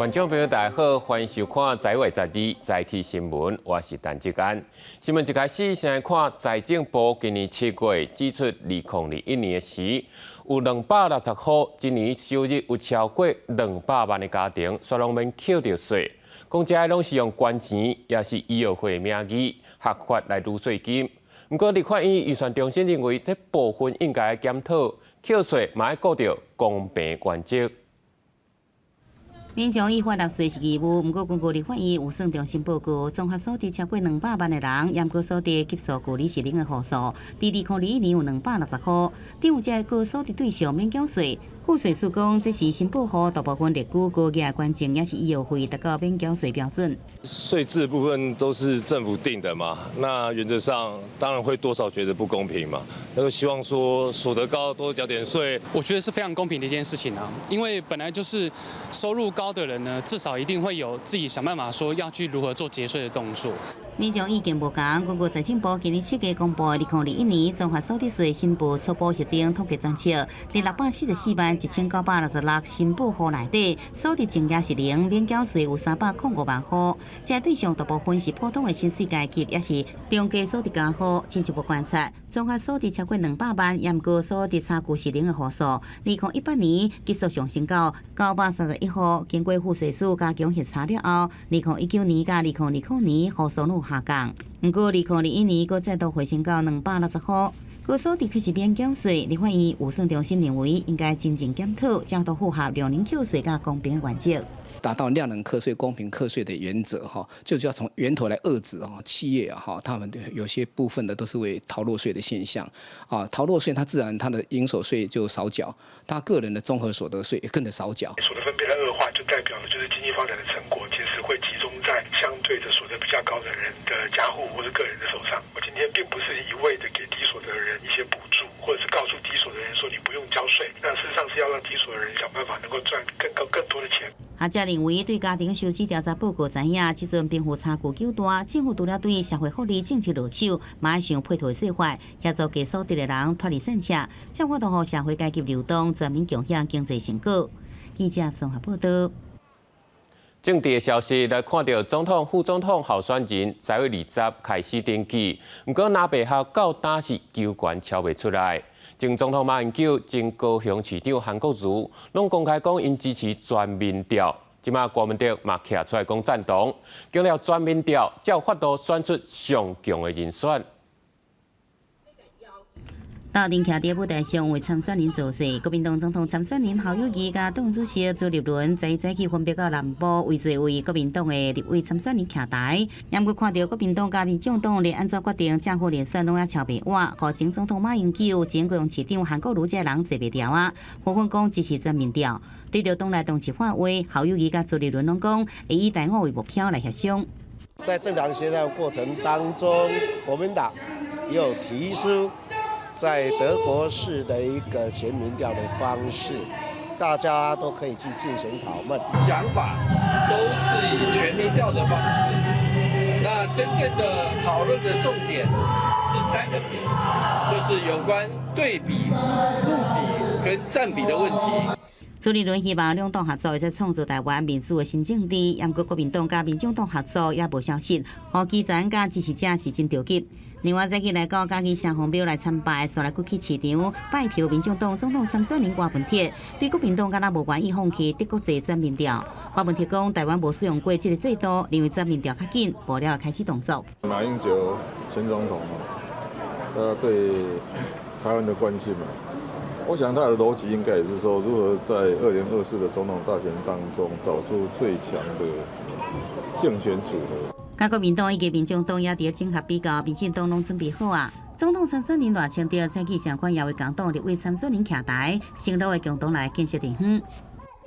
觀眾朋友大家好，歡迎收看《財委雜誌》早起新聞，我是陳志安。新聞一開始先來看財政部今年7月指出，2021年的時有260戶，一年收入有超過200萬的家庭，煞攏免扣著稅。講這攏是用捐錢，抑是醫藥費的名義合法來擄稅金。毋過立法院預算中心認為，這部分應該檢討，扣稅嘛愛顧著公平原則。民眾依法納稅是義務，毋過根據立法院預算中心報告，綜合所得超過兩百萬的人，嚴格所得級數距離是零的戶數，佇2021年有260戶，對有這個高所得對象免繳稅。賦稅署講，這是申報戶大部分列舉高額捐贈，抑是醫藥費達到免繳稅標準。稅制部分都是政府定的嘛，那原則上當然會多少覺得不公平嘛。那就希望說所得高多繳點稅。我覺得是非常公平的一件事情啊，因為本來就是收入高的人呢，至少一定會有自己想辦法說要去如何做節稅的動作。民眾意見無仝，根據財政部今年7月公布2021年綜合所得稅申報初步核定統計專冊，佇6,441,966申報戶內底，所得淨額是零，免繳稅有305萬戶。這對象大部分是普通的薪水階級，抑是中低所得家戶。進一步觀察，綜合所得超過兩百萬，嚴格所得差距是零的戶數，2018年急速上升到931戶。經過賦稅署加強核查了後，2019年佮2020年戶數有下降。毋過2021年閣再度回升到260戶。高所得卻是免繳稅，立法院預算中心認為應該真正檢討，才都符合量能扣稅佮公平的原則。達到量能課稅、公平課稅的原則，哈，就是要從源頭來遏止哦企業啊，哈，他們有些部分的都是為逃漏稅的現象，啊，逃漏稅，他自然他的營所稅就少繳，他個人的綜合所得稅也跟着少繳。所得分配的惡化，就代表了就是經濟發展的成果，其實會集中在相對的所得比較高的人的家戶或者個人的手上。我今天並不是一味的給低所得的人一些補助，或者是告訴低所得的人說你不用交稅，那事實上是要讓低所得的人想辦法能夠賺更高更多的錢。學者認為，對家庭收支調查報告知影，這陣貧富差距較大，政府除了對社會福利政策落手，嘛愛想配套的做法，協助低所得的人脫離稅赤，才有法度予社會階級流動，全民共享經濟成果。記者綜合報道。政治的消息來看著總統、副總統候選人十月二十開始登記，毋過藍白合到今是球員敲袂出來。前總統馬英九、前高雄市長韓國瑜，攏公開講𪜶支持全民調。這馬郭文德嘛徛出來講贊同，強調全民調才有法度選出上強的人選。鬥陣徛佇舞台上為參選人造勢，國民黨總統參選人侯友宜佮黨主席朱立倫昨早起分別到南部為這位國民黨的立委參選人徛台。毋過看著國民黨佮民眾黨連按怎決定正副連選攏猶敲袂倚，予前總統馬英九、前高雄市長韓國瑜這人坐袂牢啊，紛紛講支持全民調。對著黨內同質化話，侯友宜佮朱立倫攏講會以台五為目標來協商。在政黨協商過程當中，國民黨也有提出在德國式的一個全民調的方式，大家都可以去進行討論。想法都是以全民調的方式。那真正的討論的重點是三個比，就是有關對比、互比跟佔比的問題。朱立倫希望兩黨合作會使創造台灣民主的新政治，毋過國民黨佮民眾黨合作猶無消息，予基層佮支持者是真著急。另外，早起來到嘉義城隍廟來參拜，煞來閣去市場拜票民眾黨總統參選人柯文哲，對國民黨敢若無願意放棄德國制全民調。柯文哲講，台灣無使用過這個制度，認為全民調較緊，無了開始動作。馬英九前總統他對台灣的關心嘛，我想他的邏輯應該也是說，如何在2024的總統大選當中找出最強的競選組合。佮國民黨以及民眾黨也佇整合比較，民進黨攏準備好啊。總統參選人賴清德早起上款也為共黨立委參選人徛台，承諾會共同來建設地方。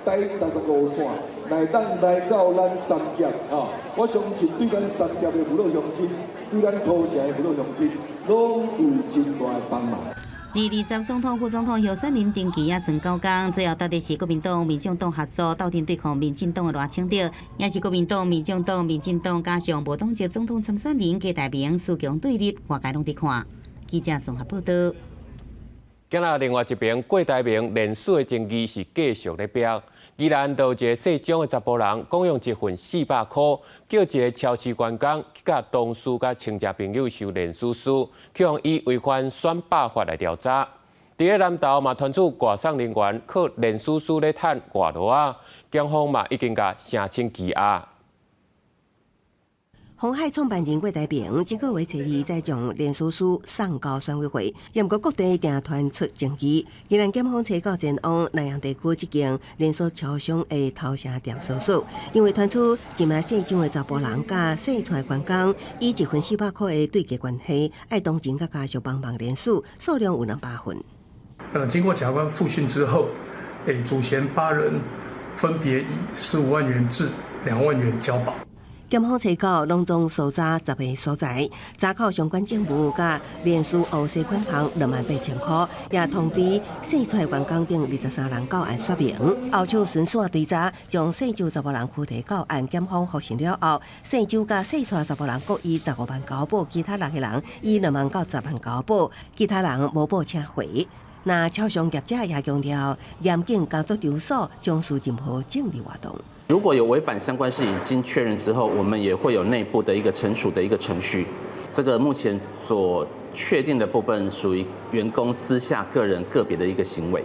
台65線來當來到咱三峽，吼，我相信對咱三峽的父老鄉親，對咱土城的父老鄉親，攏有真大的幫忙。二十總統、副總統候選人登記猶賰九工，最後到底是國民黨、民眾黨合作鬥陣對抗民進黨的賴清德，抑是國民黨、民眾黨、民進黨加上無黨籍總統參選人郭台銘勢強對立，外界攏佇看。記者綜合報道。今仔另外一邊，郭台銘連署的爭議是繼續咧飆。宜蘭就有一个姓張的查埔人，講用一份400箍，叫一个超市員工去共同事佮親戚朋友收連署書，去予以違反選罷法來調查。佇咧南投嘛，傳出外送人員靠連署書咧趁外勞仔，警方嘛已經共聲稱羈押。鴻海創辦人郭台銘這個月初二再將連署書送交選委會，毋過各地定傳出爭議。宜蘭檢方查到前往南陽地區這間連鎖超商的頭城店搜索，因為傳出一名姓張的查埔人佮姓蔡員工以一份400箍的對價關係，愛同情佮家屬幫忙連署，數量有200份。經過檢察官複訊之後，主嫌八人分別以15萬元至2萬元交保。檢方查到攏總搜查10個所在，查扣相關證物佮連署烏色款項28,000箍，也通知姓蔡員工等23人到案說明。後手循線追查，將姓周查埔人拘提到案，檢方複訊了後，姓周佮姓蔡查埔人各以15萬交保，其他六個人以2萬到10萬交保，其他人無報請回。那超商業者也強調，嚴禁工作場所從事任何政治活動。如果有違反相關事情經確認之後，我們也會有內部的一個懲處的一個程序。這個目前所確定的部分屬於員工私下個人個別的一個行為。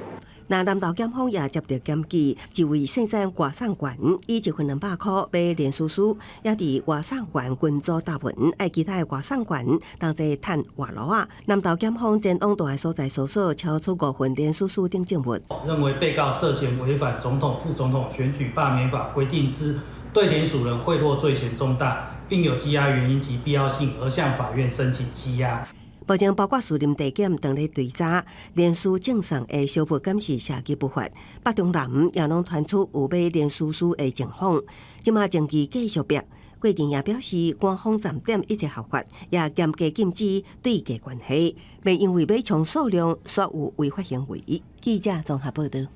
那南投檢方也接到檢舉，一位姓張外送員以一份200箍買連署書，也佇外送員群組貼文，愛其他的外送員同齊趁外勞仔。南投檢方前往蹛所在搜索，查出五份連署書等證物。認為被告涉嫌違反總統、副總統選舉罷免法規定之對聯署人賄賂罪嫌重大，並有羈押原因及必要性，而向法院申請羈押。目前包括士林地檢當咧追查連署贈送的小物敢是涉及不法，北中南也攏傳出有買連署書的情況。這馬證據繼續逼，郭庭也表示，官方站點一切合法，也嚴格禁止對價關係，袂因為買充數量煞有違法行為。記者綜合報道。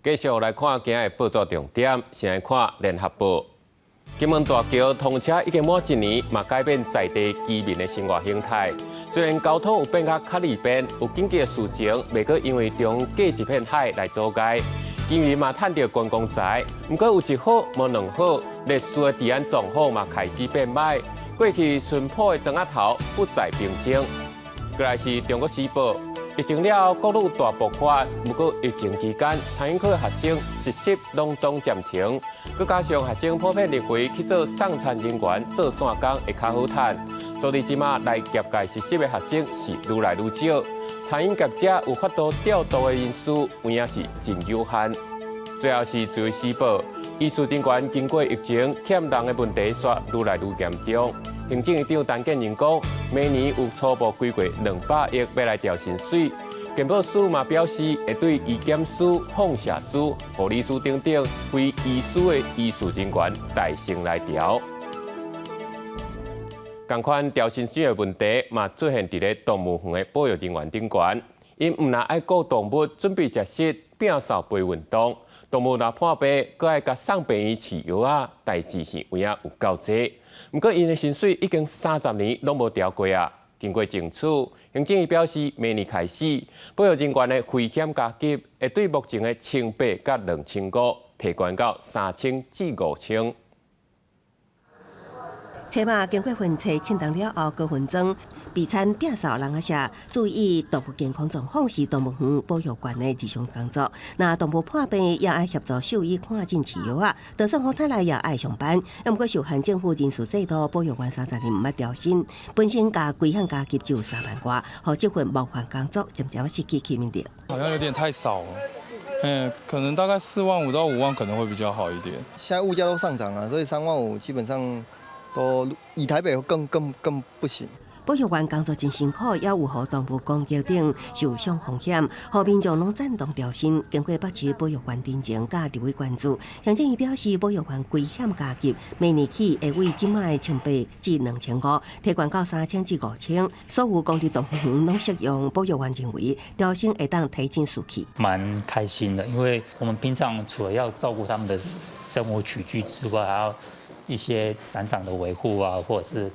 繼續來看今日報紙重點，先來看聯合報。金門大橋通車已經滿一年，嘛改變在地居民的生活形態。雖然交通有變較利便，有緊急的事情，袂閣因為中隔一片海來阻礙。居民嘛趁著觀光財，毋過有一好無兩好，歷史的治安狀況嘛開始變䆀。過去淳樸的莊仔頭不再平靜。過來是中國時報，疫情了後國旅大爆發，毋過疫情期間餐飲科學生實習攏總暫停，閣加上學生普遍認為去做送餐人員做散工會較好趁，所以這馬來業界實習的學生是愈來愈少。餐飲業者有法度調度的人數，有影是真有限。最後是自由時報，醫事人員經過疫情欠人的問題，煞愈來愈嚴重。行政院長陳建仁講，明年有初步規劃200億欲來調薪水。健保署嘛表示，會對醫檢師、放射師、護理師等等非醫師的醫事人員帶薪來調。仝款調薪水的問題嘛出現佇咧動物園的保育人員頂懸，𪜶毋但愛顧動物，準備食食、摒掃培運動，動物若破病，閣愛共送病院飼藥仔，代誌是有影有夠濟。毋過𪜶的薪水已經30年攏無調過啊！經過爭取，行政院表示，明年開始，保育人員的危險加給會對目前的1800佮2500提懸到3000至5000。車馬經過婚車慶當了後，高分裝備餐摒掃籠仔舍，注意動物健康狀況是動物園保育員的日常工作。若動物破病，也愛協助獸醫看診飼藥仔。就算好體力也愛上班。毋過受限政府人事制度，保育員30年毋捌調薪，本身共規項加給只有3萬外，予這份模範工作漸漸失去吸引力。好像有點太少了，可能大概4萬5到5萬可能會比較好一點。現在物價都上漲了，所以3萬5基本上都以台北更更更不行。保育員工作真辛苦，也有予動物攻擊等受傷風險，予民眾攏贊同調薪。經過北市保育員陳情佮立委關注，行政院表示，保育員危險加給，明年起會為這馬的1800至2500，提懸到3000至5000。所有公立動物園攏適用。保育員認為，調薪會當提振士氣。蠻開心的，因為我們平常除了要照顧他們的生活起居之外，還要一些展場的維護啊，或者是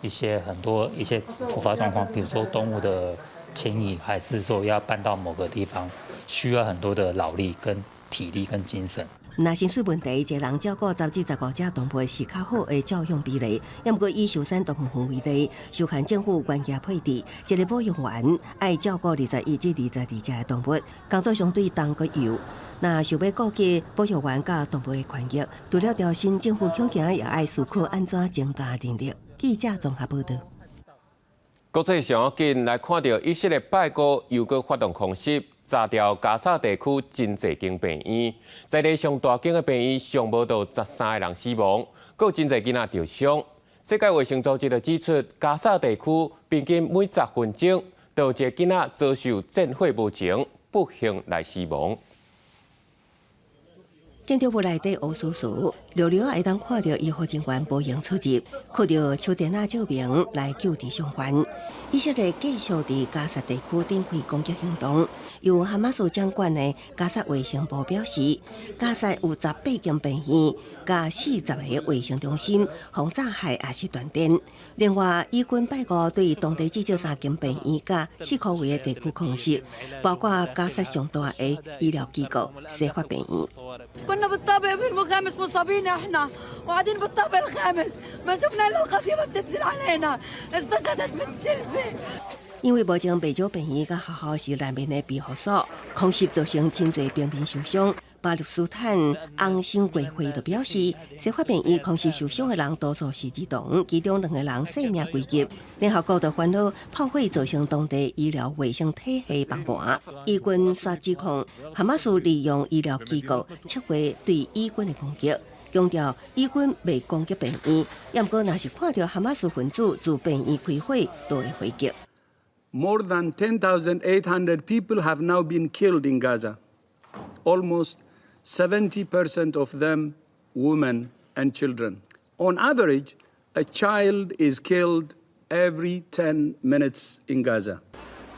一些很多一些突發狀況，比如說動物的遷移，還是說要搬到某個地方，需要很多的勞力跟體力跟精神。若薪水問題，一個人照顧10至15隻動物是較好的照養比例。毋過以壽山動物園為例，受限政府原價配置，一个保育員愛照顧21至22隻的動物，工作相對重閣油。若想欲顧及保育員佮動物的權益，除了調薪，政府恐驚也愛思考按怎增加人力。記者綜合報導。國際上緊來看著以色列拜五又閣發動空襲，炸掉加薩地區真濟間病院，在地上大間的病院上無就13個人死亡，閣有真濟囡仔著傷。世界衛生組織就指出，加薩地區平均每10分鐘就有一个囡仔遭受戰火無情，不幸來死亡。建築物內底烏挲挲，寥寥會當看著醫護人員步行出入，靠著手電仔照明來救治傷患。以色列繼續佇加薩地區展開攻擊行動。由哈馬斯掌管的加薩衛生部表示，加薩有18間病院佮40個衛生中心，予炸害抑是斷電。另外，以軍拜五對當地至少三間病院佮四箍圍的地區空襲，包括加薩上大的醫療機構西法病院。 كنا بالطابق الخامس مصابين احنا وقاعدين بالطابق الخامس ما شفنا الا القذيفه بتنزل علينا استشهدت بنت سلفي。因為目前袂少病院佮學校是難民的庇護所，空襲造成真濟平民受傷。巴勒斯坦紅新月會就表示，西法病院空襲受傷的人多數是兒童，其中兩個人性命危急。聯合國就煩惱炮火造成當地醫療衛生體系崩盤。以軍煞指控哈馬斯利用醫療機構策劃對以軍的攻擊，強調以軍袂攻擊病院，毋過若是看著哈馬斯分子自病院開火，就會回擊。 More than 10,800 people have now been killed in Gaza. Almost 70% of them women and children. On average, a child is killed every 10 minutes in Gaza.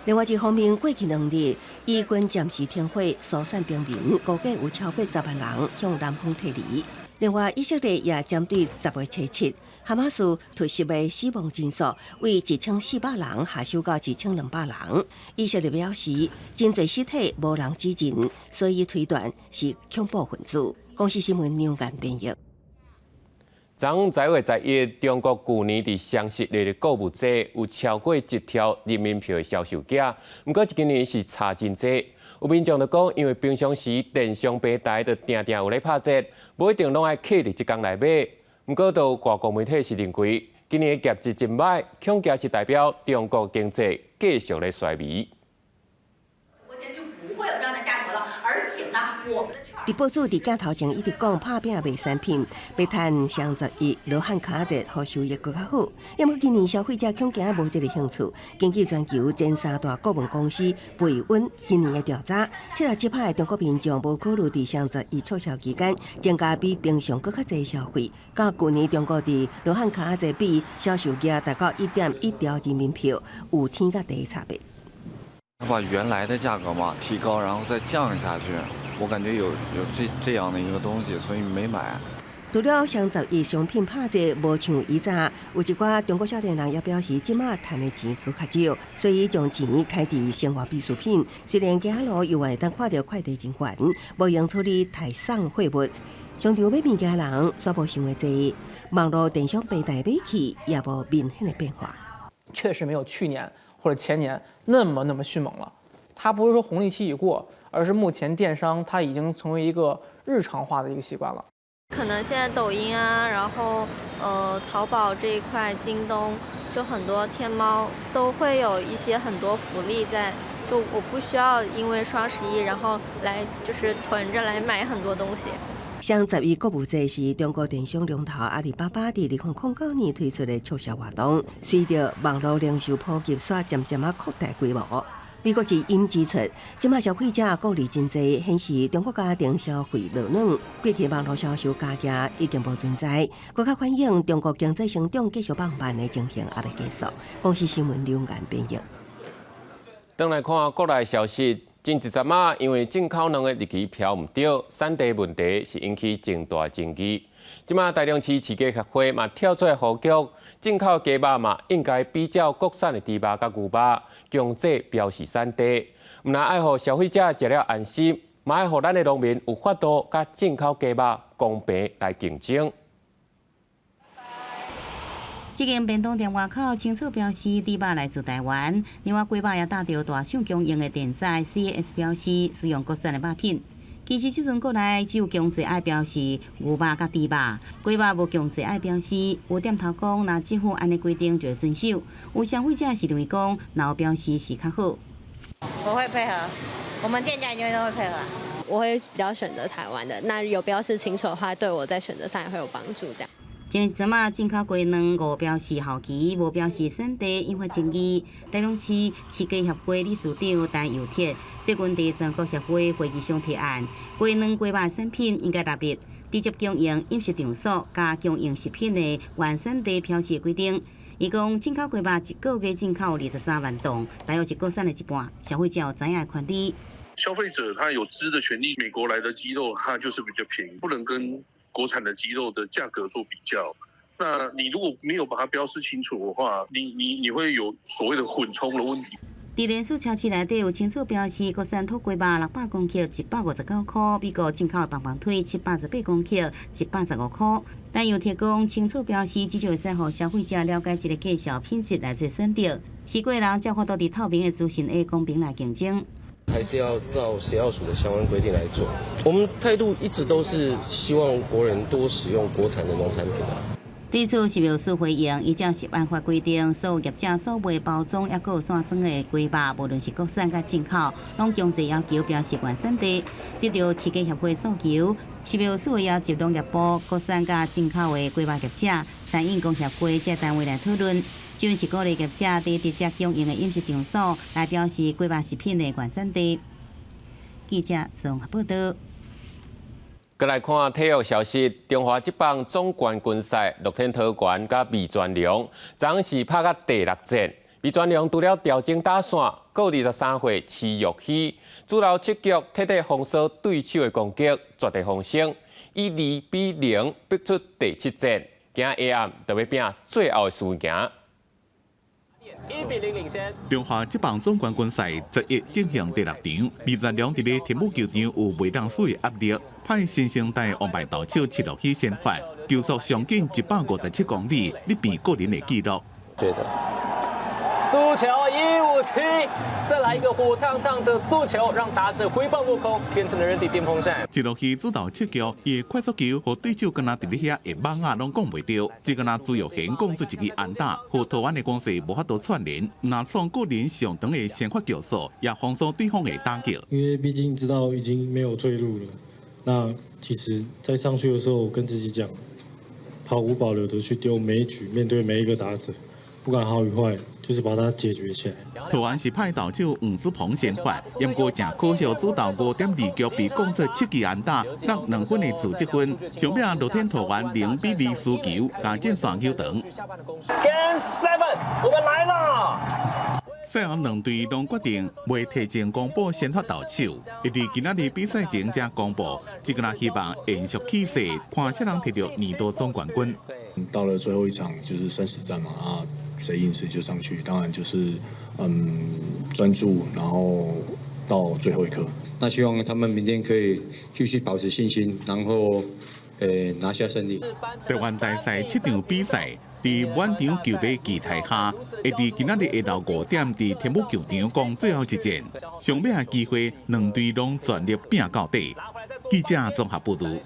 另外一方面，過去2日，以軍暫時停火疏散平民，估計有超過10萬人向南方撤離。另外，以色列也針對10月初7，哈馬斯突襲的死亡人數為1400人下修到1200人。以色列表示，真濟屍體無人指認，所以推斷是恐怖分子。公視新聞梁間編譯。昨10月11，中國舊年佇雙十一的購物節有超過1兆人民幣的銷售額，毋過今年是差真濟。有民眾就講，因為平常時電商平台就定定有咧拍折，無一定攏愛卡佇這工來買。毋過，都有外國媒體是認為，今年的業績真䆀，恐驚是代表中國經濟繼續咧衰微。不會有這樣的價格了，而且呢，我們的佇報紙佇鏡頭前一直講拍拚賣產品，欲趁雙十一羅漢跤節，予收益閣較好。毋過今年消費者恐驚無這个興趣。根據全球前三大顧問公司貝溫今年的調查，77%的中國民眾無考慮佇雙十一促銷期間增加比平常閣較濟消費。佮舊年中國佇羅漢跤節比銷售額達到1.1兆人民幣，有天佮地的差別。把原來的價格嘛提高，然後再降下去，我感覺有這樣的一個東西，所以沒買。除了雙十一商品拍折無像以前，有一寡中國少年人也表示，這馬趁的錢閣較少，所以將錢開佇生活必需品。雖然街仔路猶會當看著快遞人員，無閒處理抬送貨物，商場買物件人煞無傷濟，網路電商平台買氣也無明顯的變化。確實沒有去年或者前年那麼那麼迅猛了。它不是說紅利期已過，而是目前電商它已經成為一個日常化的一個習慣了。可能現在抖音啊，然後淘寶這一塊，京東就很多天貓都會有一些很多福利在，就我不需要因為雙十一然後來就是囤着來買很多東西。雙十一購物節是中國電商龍頭阿里巴巴佇2009年推出的促銷活動，隨著網路零售普及，煞漸漸仔擴大規模。美國之音指出，這馬消費者顧慮真濟，顯示中國家庭消費落軟，過去網路銷售加價已經無存在，閣較反映中國經濟成長繼續放慢的情形猶未結束。公視新聞劉岩編譯。轉來看國內消息，前一陣仔因為進口卵的日期標毋對，產地問題是引起真大爭議。這馬台中市飼雞協會嘛跳出來呼籲，進口雞肉嘛應該比照國產的豬肉佮牛肉，強制標示產地，毋但愛予消費者食了安心，嘛嘛愛予咱的農民有法度佮進口雞肉公平來競爭。這間便當店外口清楚標示豬肉來自台灣，另外雞肉也貼著大廠供應的電子 CAS 標示，使用國產的肉品。其實這陣國內只有強制愛標示牛肉佮豬肉，雞肉無強制愛標示。有店頭講，若政府按呢規定就會遵守。有消費者是認為講，若有標示是較好。我會配合，我們店家一定都會配合。我會比較選擇台灣的，那有標示清楚的話，對我在選擇上也會有幫助。這樣。前一陣仔進口雞卵無標示後期，無標示產地，引發爭議。台中市飼雞協會理事長陳佑鐵最近佇全國協會會議上提案，雞卵雞肉產品應該納入直接供應飲食場所佮供應食品的原產地標示規定。伊講進口雞肉一個月進口23萬噸，大約是國產的一半，消費者有知影的權利。消費者他有知的權利，美國來的雞肉它就是比較便宜，不能跟國產的雞肉的價格做比較，那你如果沒有把它標示清楚的話，你會有所謂的混充的問題。佇連鎖超市內底有清楚標示國產土雞肉600公克159塊，美國進口的棒棒腿718公克115塊。但又提供清楚標示，至少會使予消費者了解這個價數品質來做選擇。飼雞人才有法度佇透明的資訊下公平來競爭。還是要照食藥署的相關規定來做。我們態度一直都是希望國人多使用國產的農產品啊。對此，食藥署回應，依照食安法規定，所有業者所賣包裝抑閣有散裝的雞肉，無論是國產佮進口，攏強制要求標示原產地。得著飼雞協會訴求，食藥署會邀集農業部、國產佮進口的雞肉業者、餐飲工協會這單位來討論。就是鼓勵業者佇直接供應的飲食場所來標示雞肉食品的原產地。記者綜合報道。閣來看體育消息，中華職棒總冠軍賽，樂天桃猿佮味全龍，昨昏是拍到第六戰。味全龍除了調整打線，閣23歲徐玉熙主投七局，徹底封鎖對手的攻擊，絕地逢生，以2比0逼出第七戰，今下暗就欲拚最後的輸贏。 1比0領先。中華職棒總冠軍賽11進行第六場，味全龍佇咧天母球場有袂當輸的壓力，派新生代王牌投手徐玉熙先發，球速上緊157公里，力拼個人的紀錄。覺得速球157，再來一個火燙燙的速球，讓打者揮棒落空，變成了人體電風扇。徐玉熙主投七局，伊的快速球予對手敢若佇咧遐會蠓仔攏講袂著，只敢若朱育賢講出一支安打，予桃猿的攻勢無法度串聯，若創個人上長的先發局數，也封鎖對方的打擊。因為畢竟知道已經沒有退路了，那其實在上去的時候，我跟自己講，毫無保留的去丟每一局，面對每一個打者。不管好與壞，就是把它解決起來。桃猿是派投手黃子鵬先發，毋過誠可惜主投5.2局被攻出七支安打，得2分的自責分。上尾樂天桃猿0比2輸球，共進線球場。 Game Seven，我們來了。賽後兩隊攏決定袂提前公布先發投手，一直今仔日比賽前才公布，這個希望延續氣勢，看誰人提著年度總冠軍。到了最後一場就是生死戰嘛啊！誰贏誰就上去，當然就是專注，然後到最後一刻。那希望他們明天可以繼續保持信心，然後拿下勝利。台灣大賽七場比賽，佇滿場球迷期待下，會佇今仔日下晝5點佇天母球場講最後一戰，上尾的機會，兩隊攏全力拚到底。記者綜合報導。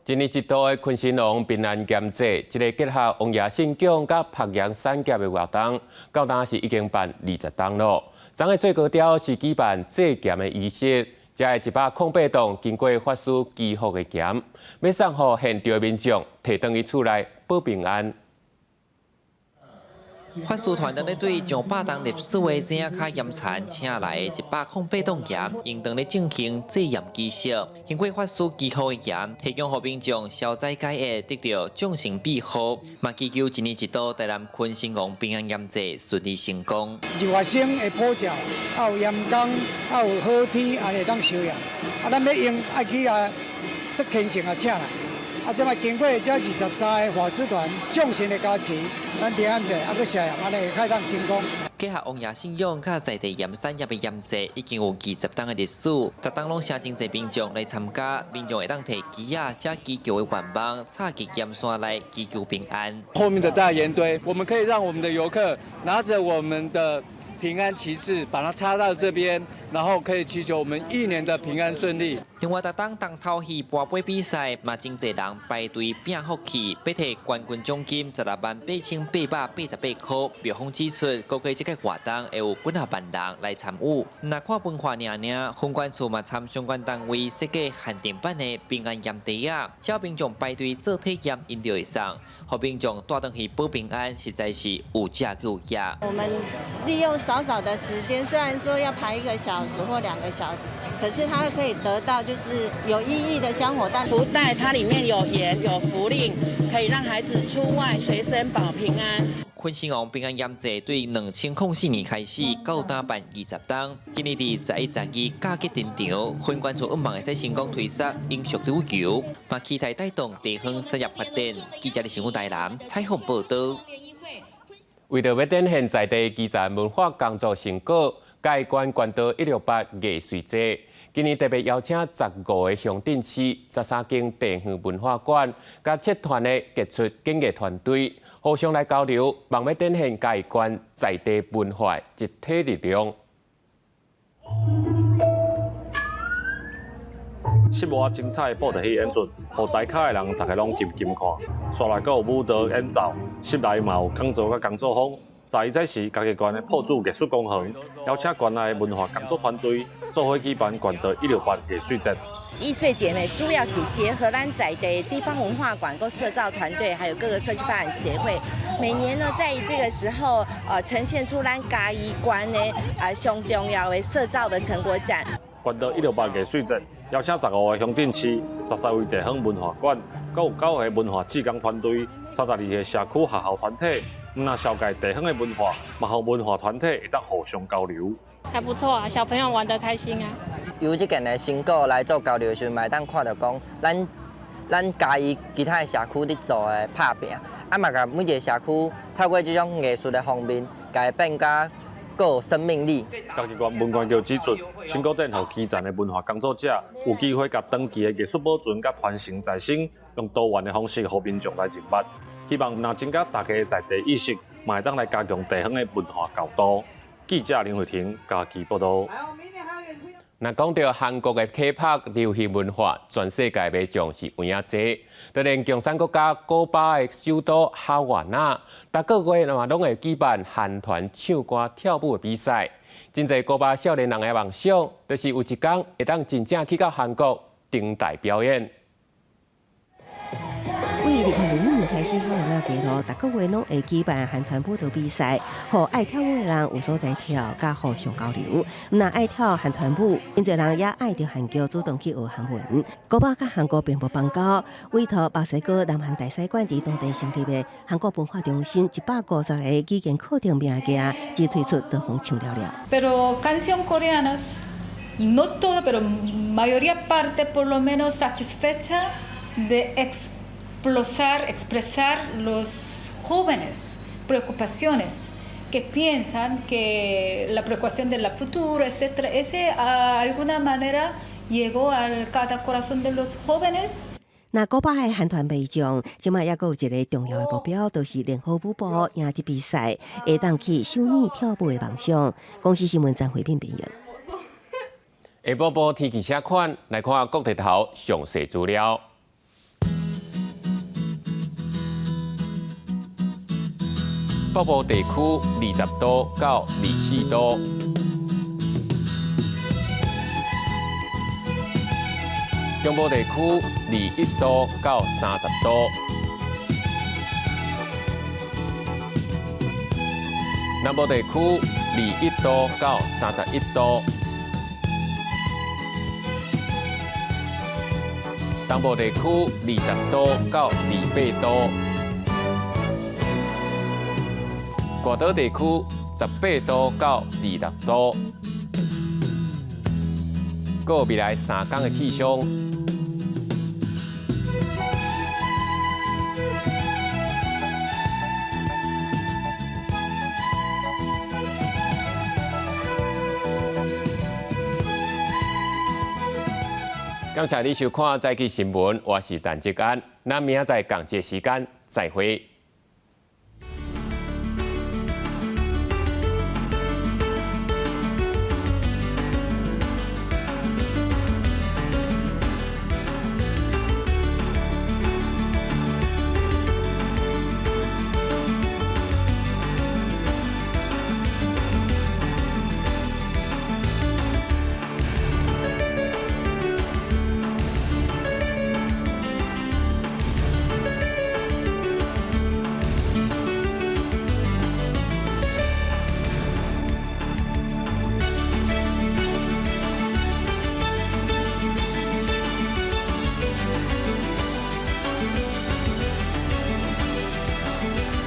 一年一度的坤親王平安鹽祭，這個結合王爺信仰佮曝鹽產業的活動，到今是已經辦20冬囉。昨昏最高潮是舉辦祭鹽的儀式，這108棟經過法師祈福的鹽，欲送予現場的民眾，提轉去厝內保平安。法師團咧對上百冬歷史的井仔跤鹽田請來的108棟鹽，應當咧進行祭鹽儀式。經過法師祈福的鹽，提供予民眾消災解厄，得著眾神庇護，嘛祈求一年一度台南坤親王平安鹽祭順利成功。日月星會普照，啊有鹽工，啊有好天，按呢會當收鹽。啊，咱欲用愛去啊，足虔誠啊請來。啊，這擺經過這23个法師團眾神的加持，咱平安祭啊，閣下按呢會當成功。結合王爺信仰佮在地鹽產業的鹽祭已經有20冬的歷史，逐冬攏誠真濟民眾來參加，民眾會當提旗仔、遮祈求的願望，插佇鹽山內祈求平安。後面的大鹽堆，我們可以讓我們的遊客拿着我們的平安旗幟，把它插到這邊，然後可以祈求我們一年的平安順利。另外，逐冬重頭戲跋杯比賽，嘛真濟人排隊拼福氣，欲提冠軍獎金168,888箍。廟方指出，估計這個活動會有幾若萬人來參與。若看文化爾爾，分管處嘛參相關單位設計限定版的平安鹽袋仔，只要民眾排隊做體驗，𪜶就會送，予民眾帶轉去保平安，實在是有價有價。我們利用少少的時間，雖然說要排1個小時或2個小時，可是他可以得到就是有意義的香火袋。福袋它裡面有鹽有符令，可以讓孩子出外隨身保平安。坤生王平安鹽祭對2004年開始到今辦20冬，今年佇11、12假期登場，分管處向望會使成功推捒永續旅遊，嘛期待帶動地方產業發展。記者新聞台南採訪報導。為著欲展現在地基層文化工作成果，嘉義縣關渡168藝穗節，今年特別邀請15个鄉鎮市、13間地方文化館，佮7團的傑出演藝團隊，互相來交流，望欲展現嘉義縣在地文化集體力量。室外精彩的布袋戲演出，予大卡的人逐家攏緊緊看。紲來閣有舞蹈演奏，室內嘛有講座佮工作坊。11早時，嘉義縣的朴子藝術公園邀請縣內的文化工作團隊做伙舉辦關渡168藝穗節。藝穗節呢，主要是結合咱在地地方文化館、佮社造團隊，還有各個社區發展協會，每年呢，在這個時候，呈現出咱嘉義縣的上重要的社造的成果展。關渡168藝穗節邀請15個鄉鎮市、13位地方文化館，閣有9個文化志工團隊、32個社區學校團體，毋但紹介地方的文化，嘛予文化團體會當互相交流。還不錯啊，小朋友玩得開心啊。由這件的成果來做交流的時陣，嘛會當看著講，咱嘉義其他的社區佇做的拍拚，啊嘛共每一個社區透過這種藝術的方面，共伊變甲閣有生命力。嘉義縣文管局指出，成果展予基層的文化工作者有機會共長期的藝術保存佮傳承再生，用多元的方式予民眾來認捌。希望毋但增加大家的在地意識，嘛會當來加強地方的文化厚度。記者林慧婷嘉義報導。若講著韓國的 K-pop 流行文化，全世界民眾是有影濟。就連共產國家古巴的首都哈瓦那，逐個月嘛攏會舉辦韓團唱歌跳舞的比賽。真濟古巴少年人的夢想，就是有一天會當真正去到韓國登台表演。對2021年開始，哈瓦那街路逐個月攏會舉辦韓團舞蹈比賽，予愛跳舞的人有所在跳，佮互相交流。毋但愛跳韓團舞，真濟人也愛著韓劇，主動去學韓文。古巴佮韓國並無邦交，委託墨西哥南韓大使館佇當地成立的韓國文化中心，150個語言課程名額，只推出都予搶了了。 Pero canción coreanas, no todo, pero mayoría parte por lo menos satisfecha de expresar los jóvenes preocupaciones que piensan que la preocupación de la futuro, etcétera, ese a alguna manera llegó al cada corazón de los jóvenes. 那古巴的韓團迷眾，這擺猶閣有一个重要的目標，就是練好舞步，贏得比賽，會當去首爾跳舞的夢想。公視新聞張惠敏編譯。下晡晡天氣啥款？來看國地頭詳細資料。北部地區20度到24度，中部地區21度到30度，南部地區21度到31度，東部地區20度到28度。外島地區18度到26度，閣有未來3工的氣象。感謝你收看《早起新聞》，我是陳志安，咱明仔載仝這時間再會。